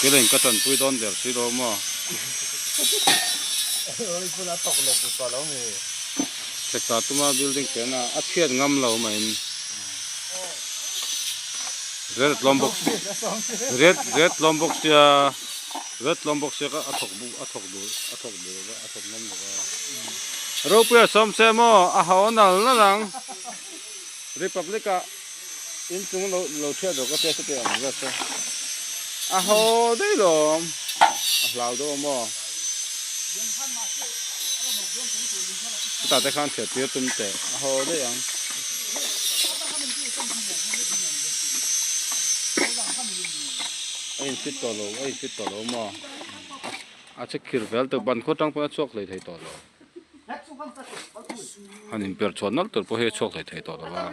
Keilen ka tanpui dawn der si lo maw? Thekta tuma building chen a, a chhiat ngam lo maiin red tlawm bawk red red tlawm bawk sia red tlawm bawk sia kha a thawk a thawk duh a thawk duh lo va a thawk ngam lo va. Ropuia sawm se maw a ho nal nal ang Republic ah inchung lo lo chhiat rawh ka tia hre teh ang zat chu a ho daih lawm a hlau deuh a maw chutah te khan chhiat tir tum teh a ho daih ang. A in fit tawh lo a in fit tawh lo maw a che khir vel tawh ban khaw tang pawn a chhuak hlei thei tawh lo. Han inper chhuah nawlh tur pawh hi a chhuak hlei thei tawh lo a.